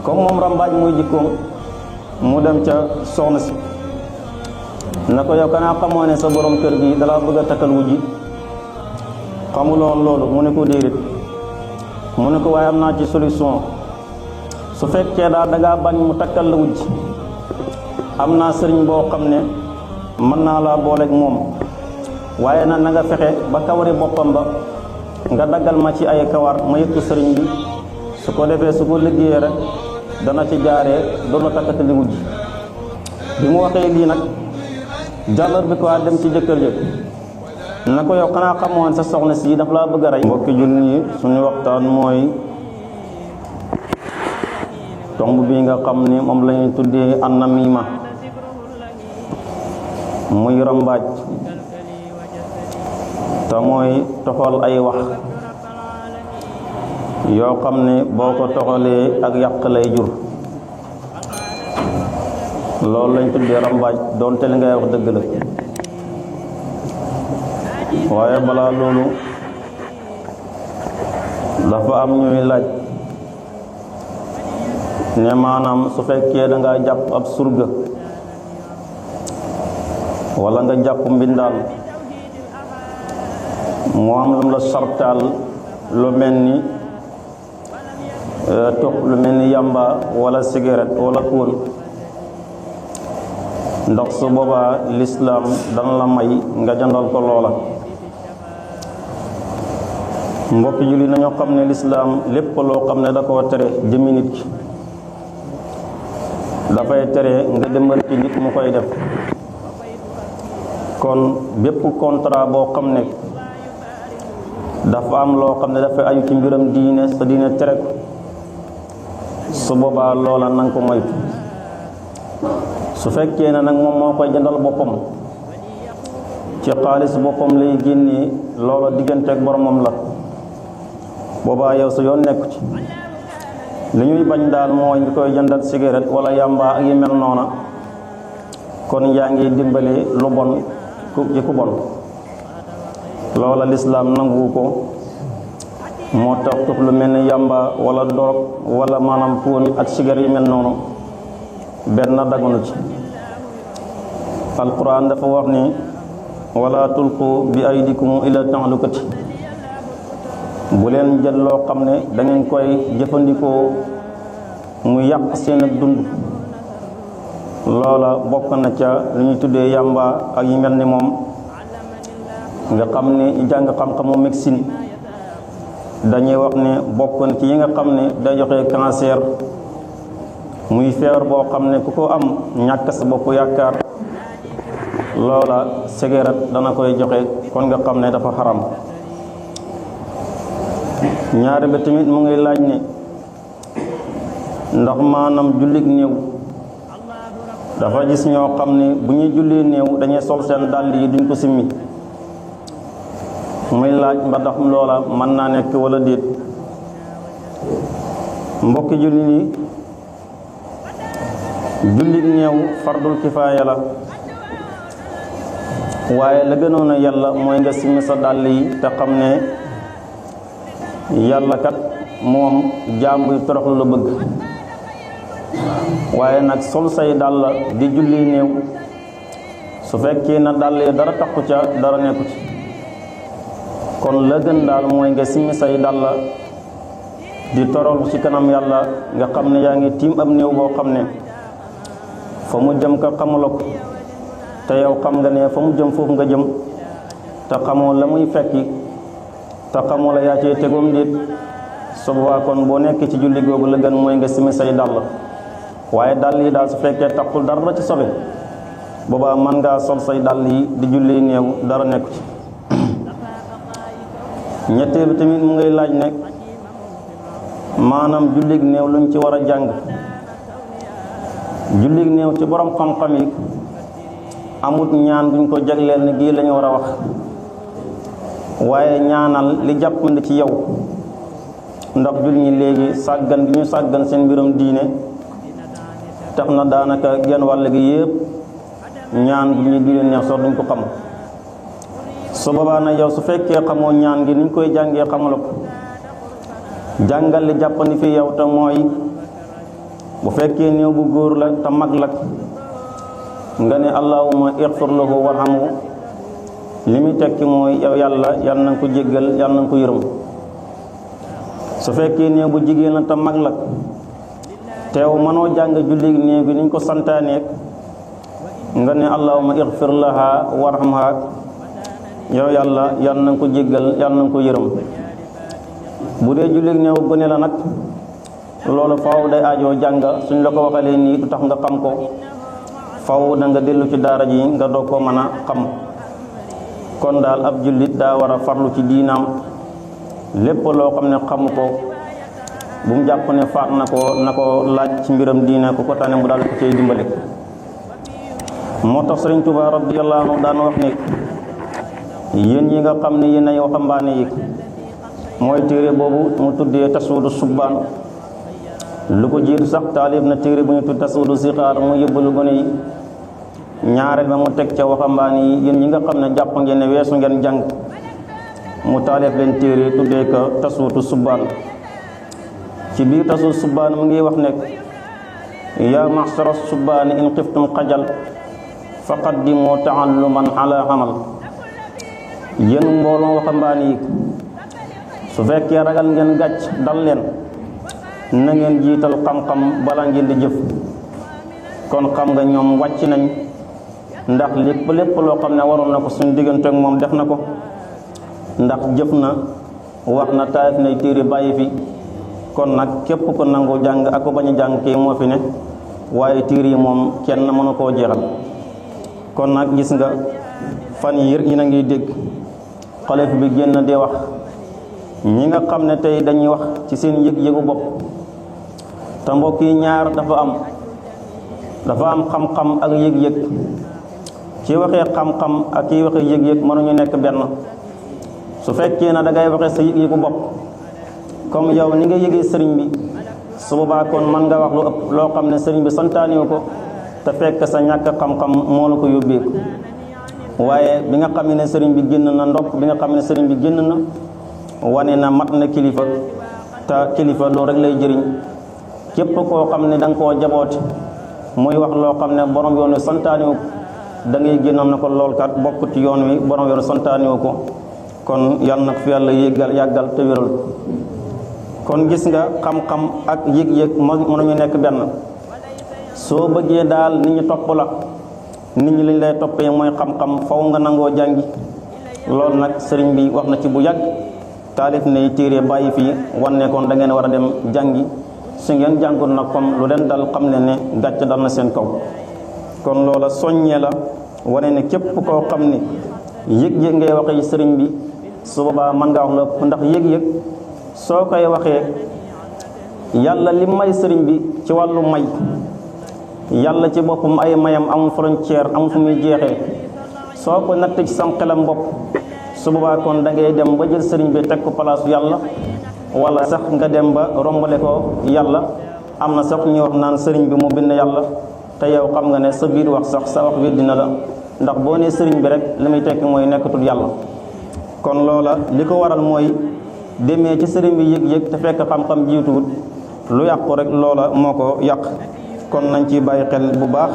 comme moom rambaaj muy jikkoom mu dem ca soxna si na ko yow kanaa xamoo ne sa borom kër gi dala bëgg a takkal wujji xamuloon loolu mu ne ko déedéet mu ne ko waaye am naa ci solution su fekkee daal dangaa bañ mu takkal la wujj am naa sëriñ boo xam ne mën naa laa booleeg moom waaye nag na nga fexe ba kawari boppam ba nga daggal ma ci ay kawar ma yëg ko sëriñ bi su ko defee su ko liggéeyee rek dana ci jaaree doon na takkati li wujj bi mu waxee lii nag jàllar bi ko dem ci jëkkër jëkk na ko yow xanaa xamoon sa soxna si daf laa bëgg a rey. mbokki jullit yi suñu waxtaan mooy tomb bi nga xam ni moom la ñuy tuddee annamima muy rambaaj te mooy toxal ay wax yoo xam ne boo ko toxalee ak yàq lay jur loolu lañ tuddee rambaaj doonte li ngay wax dëgg la waaye balaa loolu dafa am ñuy laaj ne maanaam su fekkee da nga jàpp ab surga wala nga jàpp mbindaan moo am lam la sartaal lu mel ni tux lu mel ni yamba wala cigarette wala kuon ndax su boobaa lislaam dana la may nga jëndal ko loola. mbokki julli nañoo xam ne lislaam lépp loo xam ne da koo tere jëmi nit ki dafay tere nga demal ci nit mu koy def kon bépp contrat boo xam ne dafa am loo xam ne dafay aju ci mbiram diine sa diine tere ko su boobaa loola nanga ko moytu su fekkee ne nag moom moo koy jëndal boppam ci xaalis boppam lay génnee loola digganteeg boromam la boobaa yow su yoon nekku ci li ñuy bañ daal mooy nga koy jëndal cigarette wala yamba ak yi mel noona kon yaa ngi dimbali lu bon ci ku bon loola lislaam nangu ko moo tax tux lu mel ni yamba wala dorog wala maanaam puun ak cigarette yi mel noonu benn daganu ci alquran dafa wax ni wala tulqu bi aydikum ila tahlukati bu leen jël loo xam ne da ngeen koy jëfandikoo mu yàq seen ak dund loola bokk na ca lu ñuy tuddee yamba ak yi mel ni moom nga xam ne jàng xam-xamu médecine dañuy wax ne bokk na ci yi nga xam ne day joxe cancer muy feebar boo xam ne ku ko am ñàkk sa bopp yaakaar loola cigarette dana koy joxe kon nga xam ne dafa xaram ñaari ba tamit mu ngi laaj ne ndax maanaam jullit néew dafa gis ñoo xam ne bu ñuy jullee néew dañuy sol seen dàll yi duñ ko simmi muy laaj ba ndax loola mën naa nekk wala déet mbokki jullit yi jullit néew fardul kifaaya la waaye la gënoon a yàlla mooy nga simmi sa dàll yi te xam ne yàlla kat moom jaam buy toroxlu la bëgg waaye nag sol say dàll di julli néew su fekkee na dàll yi dara takku ca dara nekku ci kon la gën daal mooy nga simmi say dàll di toroxlu ci kanam yàlla nga xam ne yaa ngi tiim ab néew boo xam ne fa mu jëm ka xamula ko te yow xam nga ne fa mu jëm foofu nga jëm te xamoo la muy fekki te xamoo la yaa cee tegoom déet su boobaa kon boo nekk ci julli googu la gën mooy nga simi say dàll waaye dàll yi daal su fekkee taxul dara ci sobe boobaa mën ngaa sol say dàll yi di julli néew dara nekku ci ñetteel bi tamit mu ngay laaj nekk maanaam jullig néew luñ ci war a jàng jullig néew ci borom xam-xam yi amut ñaan buñ ko jagleel ne gii lañu war a wax waaye ñaanal li jàppandi ci yow ndax jul ñi léegi sàggan gi ñu sàggan seen mbirum diine tax na daanaka genn wàll gi yëpp ñaan gi ñu julli neex sax duñ ko xam su boobaa nag yow su fekkee xamoo ñaan gi niñ koy jàngee xamula ko jàngal li jàppandi fi yow te mooy bu fekkee néew bu góor la te mag la nga ne allahumma ighfir lahu warhamhu li muy tekki mooy yow yàlla yal na nga ko jéggal yal na nga ko yërëm. su fekkee néew bu jigéen la te mag la teew mënoo jàng julli néew bi niñ ko santaaneek nga ne allahumma ighfir laha warhamha yow yàlla yal na nga ko jéggal yal na nga ko yërëm. bu dee julli néew gone la nag loolu faw day aajoo jàng suñ la ko waxalee nii du tax nga xam ko, faw da nga dellu ci daara ji nga doog ko mën a xam. kon daal ab jullit daa war a farlu ci diinaam, lépp loo xam ne xamu ko bu mu jàpp ne faat na ko laaj ci mbiram diina ku ko tane mu daal ko cay dimbale. moo tax Sëriñ Tuubaa radiyallaahu anhu daan wax ne yéen yi nga xam ne yéen ay waxambaane yi, mooy téere boobu mu tuddee Tasawudu Subbaan. lu ko jiitu sax taalif na téere bu ñu tudd Tasawudu Sixaar mu yóbbalu gone yi. ñaareel ba mu teg ca waxambaane yi yéen ñi nga xam ne jàpp ngeen ne weesu ngeen jàng, mu taalif leen téere tuddee ko Tasawudu Subbaan. ci biir Tasawudu Subbaan mu ngi wax ne yaa ma'shara subbaani in xiftum xajal faqaddimu ta'alluman ala amal. yéen mbooloo waxambaane yi su fekkee ragal ngeen gàcc dal leen na ngeen jiital xam-xam bala ngeen di jëf. kon xam nga ñoom wàcc nañ, ndax lépp loo xam ne waroon na ko suñu diggante ak moom def na ko, ndax jëf na wax na taalif nay téere bàyyi fi. kon nag képp ko nangoo jàng ak ko bañ a jàng kii moo fi ne, waaye téere yi moom kenn mënu koo jeexal. kon nag gis nga fan yi na ngi dégg xalifa bi génn di wax ñi nga xam ne tey dañuy wax ci seen yëg-yëgu bopp. te mbokk yi ñaar dafa am xam-xam ak yëg-yëg. ci waxee xam-xam ak ki waxee yëg-yëg mënuñu nekk benn. su fekkee na da ngay waxee sa yëg-yëgu bopp comme yow ni nga yëgee sëriñ bi, su boobaa kon mën nga wax lu ëpp loo xam ne sëriñ bi santaaniwu ko te fekk sa ñàkk xam-xam moo la ko yóbbee. waaye bi nga xam ne sëriñ bi génn na ndokk bi nga xam ne sëriñ bi génn na wane na mat na kilifa, te kilifa loolu rek lay jëriñ. képp koo xam ne da nga koo jabooti muy wax loo xam ne borom yoon wi santaaniwu ko da ngay génnoon na ko lool kat bokk ci yoon wi borom yoon santaaniwu ko. kon yàlla na ko fi yàlla yàggal te wéral. kon gis nga xam-xam ak yëg-yëg mënuñu nekk benn. soo bëggee daal nit ñi topp la, nit ñi liñ lay toppee mooy xam-xam, faw nga nangoo jàngi. loolu nag sëriñ bi wax na ci bu yàgg, taalif ne téere bàyyi fii wan ne kon da ngeen war a dem jàngi. su ngeen jàngul nag kon lu leen dal xam ne gàcce dal na seen kaw. kon loola soññee la wane ne képp koo xam ne yëg-yëg ngay waxee sëriñ bi, su boobaa mën ngaa wax lépp, ndax yëg-yëg soo koy waxee yàlla li may sëriñ bi ci wàllu may, yàlla ci boppam ay mayam amul frontière amul fu muy jeexee. soo ko natt ci sam xelam bopp su boobaa kon da ngay dem ba jël sëriñ bi teg ko palaasu yàlla, wala sax nga dem ba rombale ko yàlla. am na sax ñuy wax naan sëriñ bi mu bind yàlla, te yow xam nga ne sa biir wax sax sa wax weddi na la, ndax boo nee sëriñ bi rek li muy tekki mooy nekkatul yàlla. kon loola li ko waral mooy demee ci sëriñ bi yëg-yëg te fekk xam-xam jiituwut, lu yàqu rek loola moo ko yàq. kon nañ ci bàyyi xel bu baax,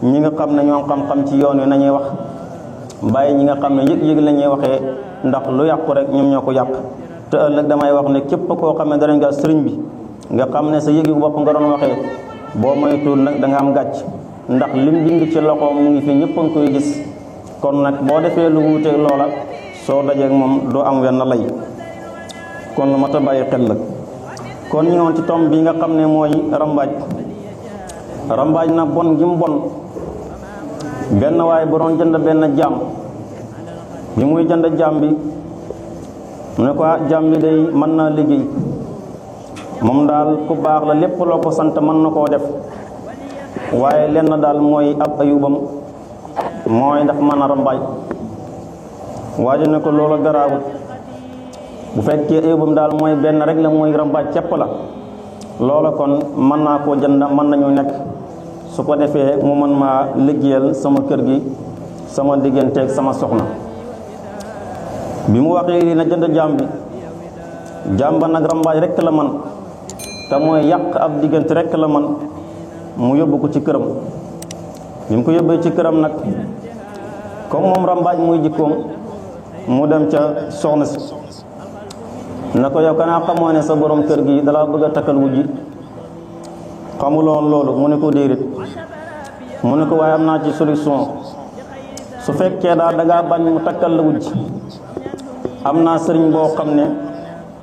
ñi nga xam ne ñoo xam-xam ci yoon wi nañuy wax, bàyyi ñi nga xam ne yëg-yëg la ñuy waxee, ndax lu yàqu rek ñoom ñoo ko yàq. te ëllëg damay wax ne képp koo xam ne danañ nga sëriñ bi nga xam ne sa yëg-yëgu bopp nga doon waxee, boo moytuwul nag da nga am gàcc, ndax lim bind ci loxoom mu ngi fi ñëpp a ngi koy gis. kon nag boo defee lu wuuteeg loola soo dajeeg moom doo am wenn lay. kon lu mat a bàyyi xel la. kon ñu ngi woon ci tomb bi nga xam ne mooy rambaaj. rambaaj na bon gi mu bon. benn waaye bu doon jënd benn jaam, bi muy jënd jaam bi mu ne ko jaam bi day mën naa liggéey, moom daal ku baax la, lépp loo ko sant mën na koo def, waaye lenn daal mooy ab ayubam mooy ndax mën a rambaaj. waaye ne ko loola garaawut, bu fekkee ayubam daal mooy benn rek la mooy rambaaj cepp la, loola kon mën naa koo jënd, mën nañu nekk, su ko defee mu mën maa liggéeyal sama kër gi, sama digganteeg sama soxna. bi mu waxee lii na jënd jaam bi, jaam ba nag rambaaj rek la man, te mooy yàq ab diggante rekk la man mu yóbbu ko ci këram. bi mu ko yóbbee ci këram nag comme moom rambaaj muy jikkoom mu dem ca soxna si na ko yow kanaa xamoo ne sa borom kër gi dalaa bëgg a takkal wujji. xamuloon loolu mu ne ko déedéet mu ne ko waaye am naa ci solution. su fekkee daal dangaa bañ mu takkal la wujj am naa sëriñ boo xam ne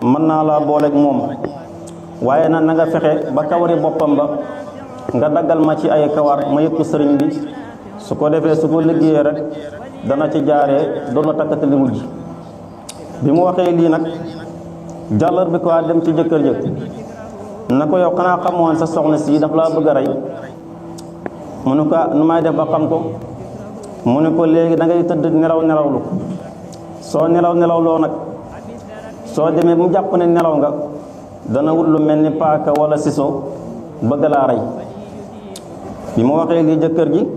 mën naa laa booleeg moom waaye nag na nga fexe ba kawari boppam ba nga daggal ma ci ay kawar ma yëpp sëriñ bi su ko defee su ko liggéeyee rek dana ci jaaree doon la takkati li wujj. bi mu waxee lii nag jàllar bi ko dem ci jëkkër jëkk na ko yow xanaa xamoon sa soxna si daf laa bëgg a rey. mu ne ko nu may def ba xam ko. mu ne ko léegi da ngay tëdd nelawlu soo nelawloo nag soo demee mu jàpp ne nelaw nga dana wut lu mel ni paaka wala siso bëgg laa rey. bi mu waxee lii jëkkër ji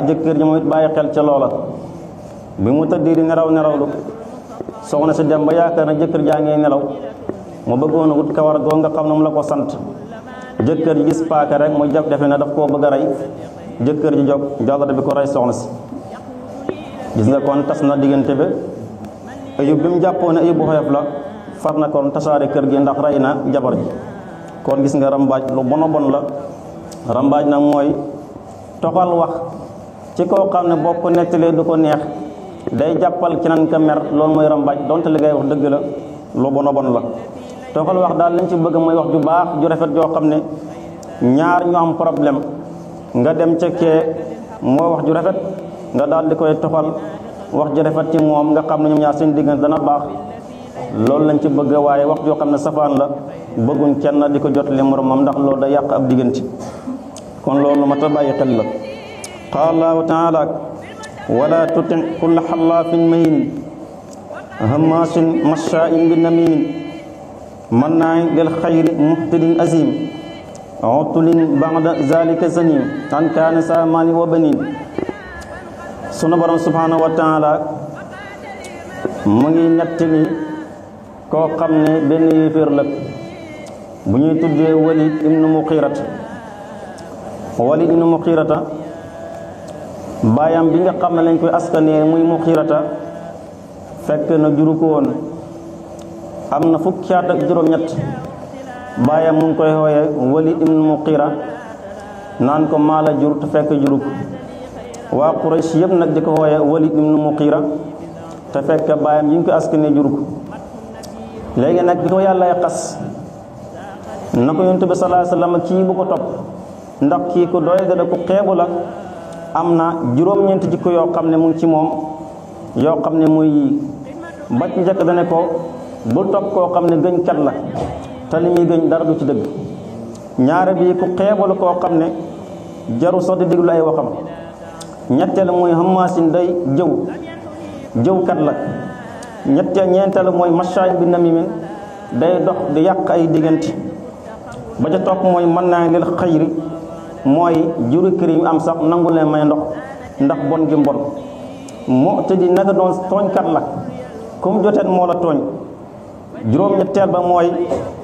jëkkër ji mooy bàyyi xel ca loola. bi mu tëddee di nelawlu soxna si dem ba yaakaar na jëkkër jaa ngi nelaw mu bëggoon a wut kawar goo nga xam ne mu la ko sant. jëkkër ji gis paaka rek mu jàpp defe ne daf koo bëgg a rey. jëkkër ji jóg jàllale bi ko rey soxna si. gis nga kon tas na diggante bi. ayub bi mu jàppoon ne ayub bu xoyof la far na kon tasaare kër gi ndax rey na jabar ji. kon gis nga rambaaj lu bon a bon la. rambaaj nag mooy toxal wax ci koo xam ne boo ko nettalee du ko neex day jàppal keneen ka mer loolu mooy rambaaj donte li ngay wax dëgg la lu bon a bon la. toxal wax daal lañ ci bëgg mooy wax ju baax ju rafet joo xam ne ñaar ñu am problème nga dem ca kee moo wax ju rafet nga daal di koy toxal wax ju rafet ci moom nga xam ne ñoom ñaar seen diggante dana baax. loolu lañ ci bëgg waaye wax joo xam ne safaan la bëgguñ kenn di ko jotale moromam ndax loolu da yàq ab diggante. kon loolu mat a bàyyi xel la. qaala allahu taala wala tuti kulla xallaafin mahin hammaasin mashaain bi namimin mannaain lil xayri muhtadin azim utulin ba'da zalika zanim an kaana saa maali wa banin. sunu borom subhanahu wa taala mu ngi nettali koo xam ne benn yéeféer la bu ñuy tuddee Walid ibnu Muqirata. baayam bi nga xam ne lañ koy askanee muy Muqirata fekk na juru ko woon. am na fukki at ak juróom-ñett baayam mu ngi koy xooyee Walid ibnu Muqira naan ko maa la jur te fekk juru ko. waa Quraysh yëpp nag di ko xooyee Walid ibnu Muqira te fekk baayam yi ñu koy askanee juru ko. léegi nag bi ko yàllay xas na ko yonent bi sallallahu alayhi wasallam kii bu ko topp ndax kii ku doy da ku xeebu la. am na juróom-ñeenti jikko yoo xam ne mu ngi ci moom yoo xam ne muy ba ci njëkk dane ko bul topp koo xam ne gëñkat la te li muy gëñ dara du ci dëgg. ñaare bi ku xeebu la koo xam ne jaru sax di déglu ay waxam. ñetteel mooy hammaasin day jëwkat la. ñeenteel mooy mashaayin bi namimin day dox di yàq ay diggante. ba ca topp mooy mën naa lil xayri mooy juri kër yi am sax nangu leen may ndox ndax bon gi mbon. moo te di naka doon tooñkat la comme joteet moo la tooñ. juróom-ñetteel ba mooy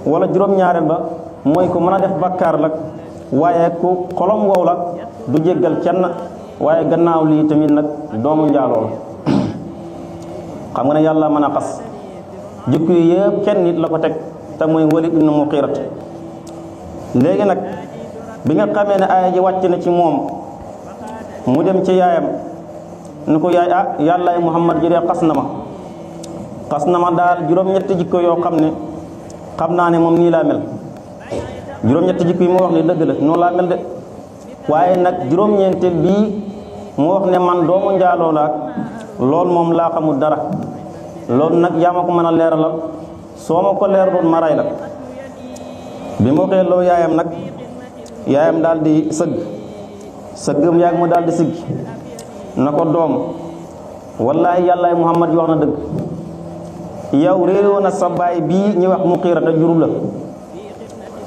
wala juróom-ñaareel ba mooy ku mën a def bakkaar la waaye ku xolom wow la du jéggal kenn waaye gannaaw lii tamit nag doomu njaaloo la. xam nga ne yàlla mën a xas jikko yi yëpp kenn nit la ko teg te mooy Walid ibnu Muqirat. léegi nag bi nga xamee ne aaya ji wàcc na ci moom mu dem ci yaayam ni ko yaay yàllaay Muhammad ji dee xas na ma daal juróom-ñetti jikko yoo xam ne xam naa ne moom nii laa mel. juróom-ñetti jikko yi mu wax ne dëgg la noonu laa mel de waaye nag juróom-ñeenteel bii mu wax ne man doomu njaaloo laa loolu moom laa xamul dara. loolu nag yaa ma ko mën a leeralal soo ma ko leeraloon ma ray la. bi mu waxee loo yaayam nag yaayam daal di sëggam yaag mu daal di siggi na ko doom wallaahi yàllaay Muhammad wax na dëgg. yow réeroo na sa baay bii ñu wax Muqirata jurul la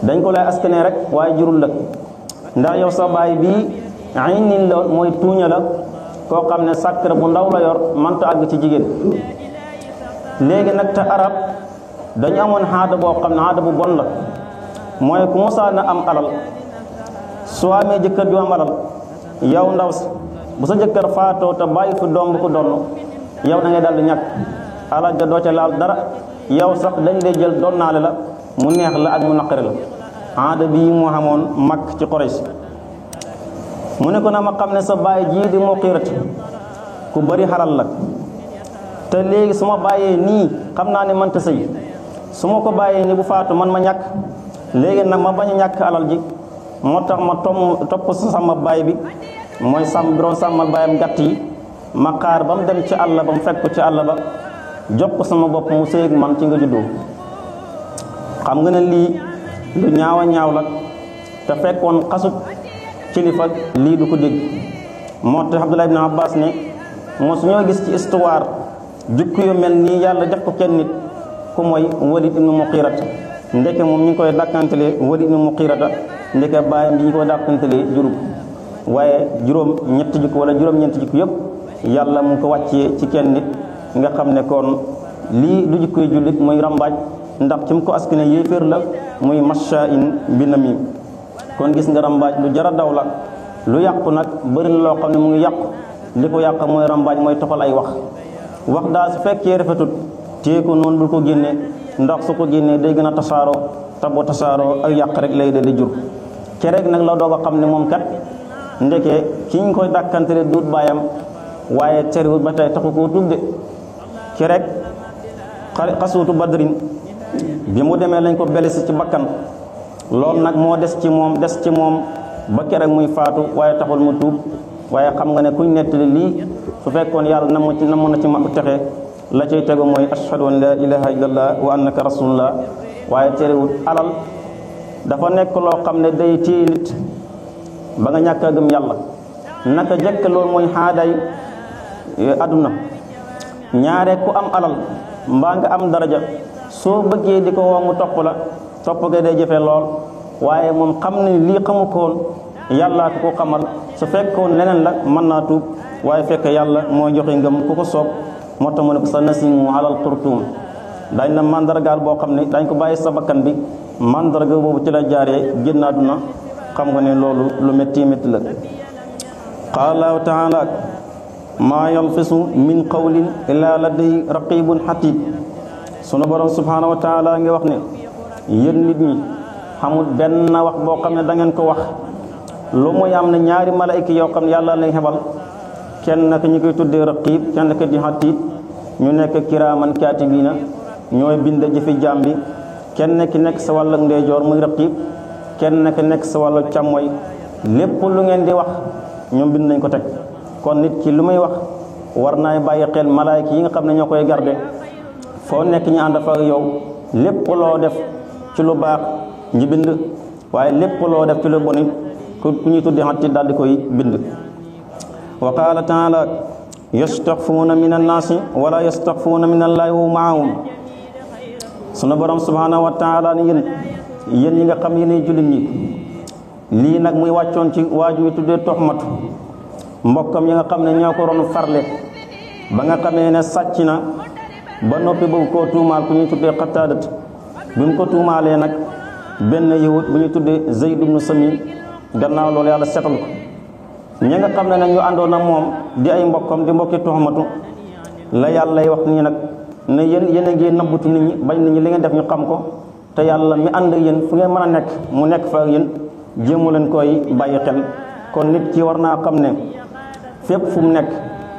dañ ko lay askanee rek waaye jurul la ndax yow sa baay bii aynin la mooy tuuña la koo xam ne sàkkara bu ndaw la yor mënta àgg ci jigéen. léegi nag te arab dañu amoon xaada boo xam ne xaada bu bon la mooy ku mosaana am alal soo amee jëkkër ju am alal yow ndaw si bu sa jëkkër faatoo te bàyyi fi doom bu ko donn yow da ngay daal di ñàkk alal ja doo ca laal dara yow sax dañ lay jël donnaale la mu neex la ak mu naqari la aada bii moo xamoon mag ci Quraysh mu ne ko na ma xam ne sa baay jii di Muqiirati ku bari xalal la te léegi su ma bàyyee nii xam naa ne mënta sëy su ma ko bàyyee nii bu faatu man ma ñàkk léegi nag ma bañ a ñàkk alal ji moo tax ma topp sama baay bi mooy sàmm bi doon sàmmal baayam gàtt yi ma xaar ba mu dem ci àll ba mu fekk ko ci àll ba jox ko sama bopp mu sëy ak man ci nga juddoo xam nga ne lii lu ñaaw a ñaaw la te fekkoon xasub kilifa lii du ko dégg moo tax Abdullah ibn Abbas ne moo su ñoo gis ci histoire jukki yu mel nii yàlla def ko kenn nit ku mooy Walid ibn Muqiirata ndeke moom ñu ngi koy dàkkantelee Walid ibn Muqiirata ndeke baayam bi ñu koy dàkkantelee jurub waaye juróom-ñetti jukki wala juróom-ñeenti jukki yëpp yàlla mu ngi ko wàccee ci kenn nit nga xam ne kon lii du jukkoy jullit muy rambaaj ndax ci mu ko askane yéeféer la muy mashaa'in bi namim kon gis nga rambaaj lu jara daw la lu yàqu nag bëri na loo xam ne mu ngi yàqu li ko yàq mooy rambaaj mooy toxal ay wax daal su fekkee rafetut téye ko noonu bul ko génne ndax su ko génnee day gën a tasaaroo te bu tasaaroo ak yàq rek lay di jur kereeg nag la doog a xam ne moom kat ndeke ki ñu koy dàkkantele duut baayam waaye terewul ba tey taxu koo tuub de kereeg xasuutu badrin bi mu demee lañ ko belisi ci bakkan loolu nag moo des ci moom ba kereeg muy faatu waaye taxul mu tuub waaye xam nga ne kuñ nettali lii su fekkoon yàlla namm na ci ma texe la cay tegu mooy ashhadu an la ilaha illallah wa annaka rasulullah waaye terewul alal dafa nekk loo xam ne day téye nit ba nga ñàkk a gëm yàlla naka jekk loolu mooy xaaday àdduna ñaare ku am alal mbaa nga am daraja soo bëggee di ko woo mu topp la topp ga day jëfe lool waaye moom xam ne lii xamu ko woon yàllaa ko xamal su fekkoon leneen la mën naa tuub waaye fekk yàlla mooy joxe ngëm ku ko soob moo tax mu ne ko sa nasimu alal xurtuum dañ la mandargaal boo xam ne dañ ko bàyyi sa bakkan bi mandarga boobu ci la jaaree génn àdduna xam nga ne loolu lu métti métti la qaala allahu taala maa yalfisu min qawlin illa ladayhi raqibun xatid sunu borom subhanahu wa taala ngi wax ne yéen nit ñi xamul benn wax boo xam ne da ngeen ko wax lu muy am na ñaari malaayika yoo xam ne yàlla lay xebal kenn ka ñu koy tuddee raqib kenn ka di xatid ñu nekk kiraaman kaatibiina ñooy bind jëfi jaam bi kenn ki nekk sa wàllu ndeyjoor muy raqib kenn ki nekk sa wàllu càmmooy lépp lu ngeen di wax ñoom bind nañ ko teg kon nit ki lu muy wax war naay bàyyi xel malaayika yi nga xam ne ñoo koy garde foo nekk ñu ànd fa ak yow lépp loo def ci lu baax ñi bind waaye lépp loo def ci lu bon ku ñuy tuddi xatti daal di koy bind wa qaala taala yastaxfuuna min annaasi wala yastaxfuuna min allaahi wa maahum sunu borom subhanahu wa taala ni yéen ñi nga xam yéenay jullit ñi lii nag muy wàccoon ci waaju wi tuddee toxmatu mbokkam yi nga xam ne ñoo ko doon farle ba nga xamee ne sàcc na ba noppi bëgg koo tuumaal ku ñuy tuddee xataadat bi mu ko tuumaalee nag benn yahud bu ñuy tuddee Zayd ibnu Samin gannaaw loolu yàlla setal ko ñi nga xam ne nag ñu àndoon ak moom di ay mbokkam di mbokki toxmatu la yàlla lay wax nii nag ne yéen a ngi nëbbutu nit ñi bañ nit ñi li ngeen def ñu xam ko te yàlla mi ànd ak yéen fu ngeen mën a nekk mu nekk fa ak yéen jéemu leen koy bàyyi xel kon nit ki war naa xam ne fépp fu mu nekk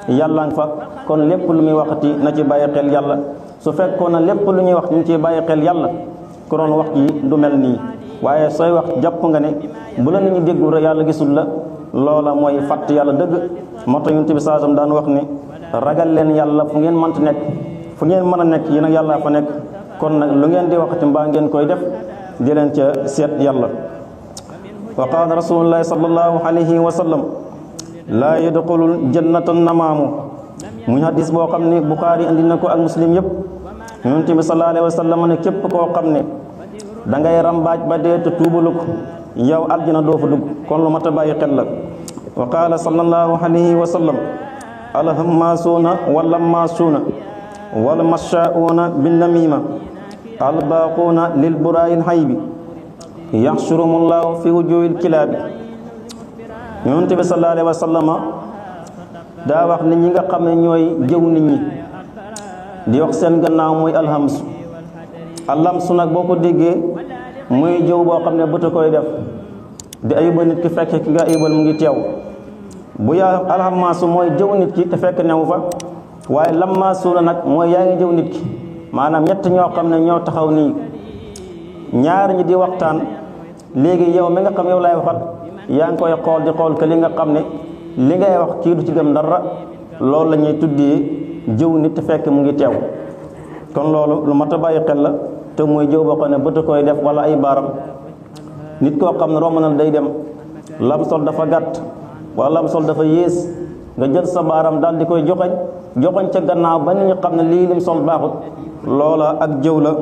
yàlla nga fa kon lépp lu muy waxati na ci bàyyi xel yàlla su fekkoon na lépp lu ñuy wax ñu ci bàyyi xel yàlla ku doon wax ji du mel nii waaye sooy wax jàpp nga ne bu la nit ñi déglu rek yàlla gisul la loola mooy fàtt yàlla dëgg moo tax Yonent bi saasam daan wax ne ragal leen yàlla fu ngeen mënta nekk fu ngeen mën a nekk yéen ak yàlla fa nekk kon nag lu ngeen di waxati mbaa ngeen koy def di leen ca seet yàlla wa qaala rasulullahi sallallahu alayhi wa sallam laa yadxulul jannata namaamu muy hadis boo xam ne Buxaari andi na ko ak Muslim yëpp Yonent bi sallallahu alayhi wa sallam ne képp koo xam ne da ngay rambaaj ba dee te tuubalu ko yow aljana doo fa dugg kon lu mat a bàyyi xel la wa qaala sallallahu alayhi wa sallam alhammaasuuna wala maasuuna wal mashaa'uuna bin namima albaaquuna lil buraayil haybi yaxshurumullahu fi wujuhil kilaabi. Yonent bi sallallahu alayhi wa sallam daa wax nit ñi nga xam ne ñooy jëw nit ñi di wax seen gannaaw mooy alhamsu. alhamsu nag boo ko déggee muy jëw boo xam ne bët a koy def di ayibal nit ki fekk ki nga ayibal mu ngi teew. bu yaa alhamaasu mooy jëw nit ki te fekk newu fa, waaye lammaasu la nag mooy yaa ngi jëw nit ki. maanaam ñett ñoo xam ne ñoo taxaw nii, ñaar ñi di waxtaan, léegi yow mi nga xam yow lay waxal yaa ngi koy xool di xool que li nga xam ne li ngay wax kii du ci gëm dara. loolu la ñuy tuddee jëw nit te fekk mu ngi teew. kon loolu lu mat a bàyyi xel la, te mooy jëw boo xam ne bët a koy def wala ay baaram. nit koo xam ne romb na day dem, lam sol dafa gàtt wala lam sol dafa yées, nga jël sa baaram daal di koy joxoñ ca gannaaw ba nit ñi xam ne lii lim sol baaxut, loola ak jëw la,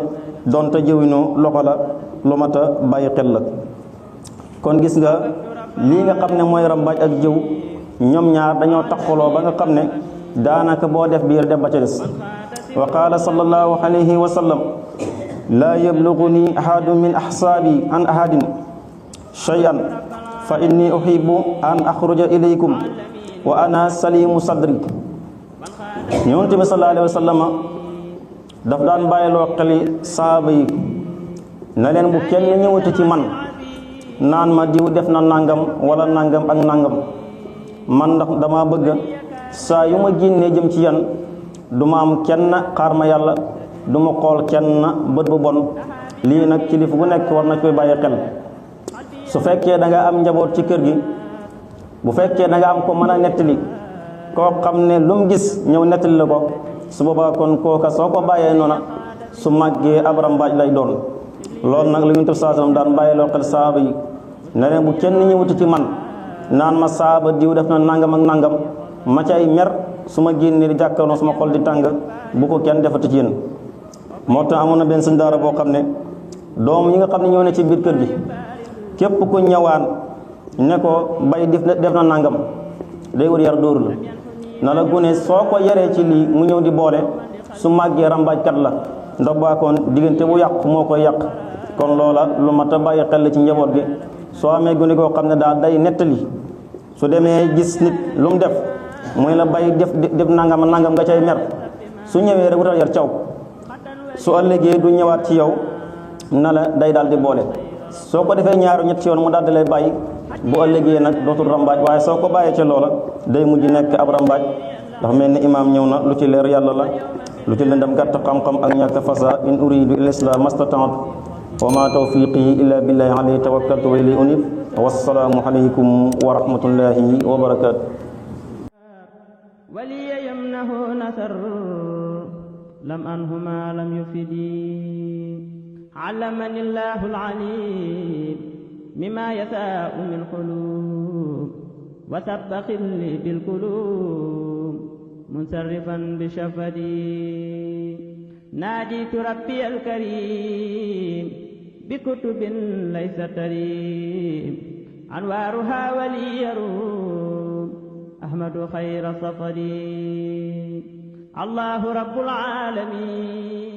donte jëwinu loxo la, lu mat a bàyyi xel la. kon gis nga lii nga xam ne mooy rambaaj ak jëw, ñoom ñaar dañoo taxaloo ba nga xam ne daanaka boo def biir dem ba ca des. wa qaala sallallahu alayhi wa sallam laa yabluguni ahadun min ahsaabi an ahadin shay'an fa inni uhibbu an axruja ilaykum wa ana salimu sadri. Yonent bi sallallahu alayhi wa sallam daf daan bàyyiloo xeli saaba yi na leen bu kenn ñëwati ci man naan ma diw def na nangam wala nangam ak nangam. man ndax dama bëgg saa yu ma génnee jëm ci yan du ma am kenn xaar ma yàlla, du ma xool kenn bët bu bon. lii nag kilifa bu nekk war na koy bàyyi xel. su fekkee da nga am njaboot ci kër gi, bu fekkee da nga am ko mën a nettali, koo xam ne lu mu gis ñëw nettali la ko, su boobaa kon kooka soo ko bàyyee noona su màggee ab rambaaj lay doon. loolu nag la ñu tëb saa daan bàyyi loo xel saaba yi ne leen bu kenn ñëwati ci man naan ma saaba diw def na nangam ak nangam ma cay mer, su ma génnee di jàkkaarloo sama xol di tàng, bu ko kenn defati ci yéen. moo tax amoon na benn sëñ daara boo xam ne doom yi nga xam ne ñoo ne ci biir kër gi, képp ku ñëwaan ne ko bay def na nangam day wër yar dóoru la na la gune soo ko yaree ci lii mu ñëw di boole, su màggee rambaajkat la, ndax baakoon diggante bu yàqu moo koy yàq. kon loola lu mat a bàyyi xel ci njaboot gi. soo amee gune koo xam ne daal day nettali, su demee gis nit lu mu def muy la bay def nangam nga cay mer, su ñëwee rek wutal yar caw, su ëllëgee du ñëwaat ci yow na la day daal di boole. soo ko defee ñaaru ñetti yoon mu daal di lay bàyyi, bu ëllëgee nag dootul rambaaj, waaye soo ko bàyyee ca loola day mujj nekk ab rambaaj. ndax mel ni imaam ñëw na, lu ci leer yàlla la, lu ci lëndam gàtt xam-xam ak ñàkk fasa. in uridu illa islam mastata'tu wa ma tawfiqi illa billahi alayhi tawakkaltu wa ilayhi unib. wassalaamu alaykum wa rahmatullahi wa barakatuh. ولي يمنه نثر لم أنه ما لم يفدي علمني الله العليم مما يساء من قلوب وسبق لي بالقلوب منصرفا بشفدي ناديت ربي الكريم بكتب ليس تريم أنوارها ولي يروم أحمد خير صفدي الله رب العالمين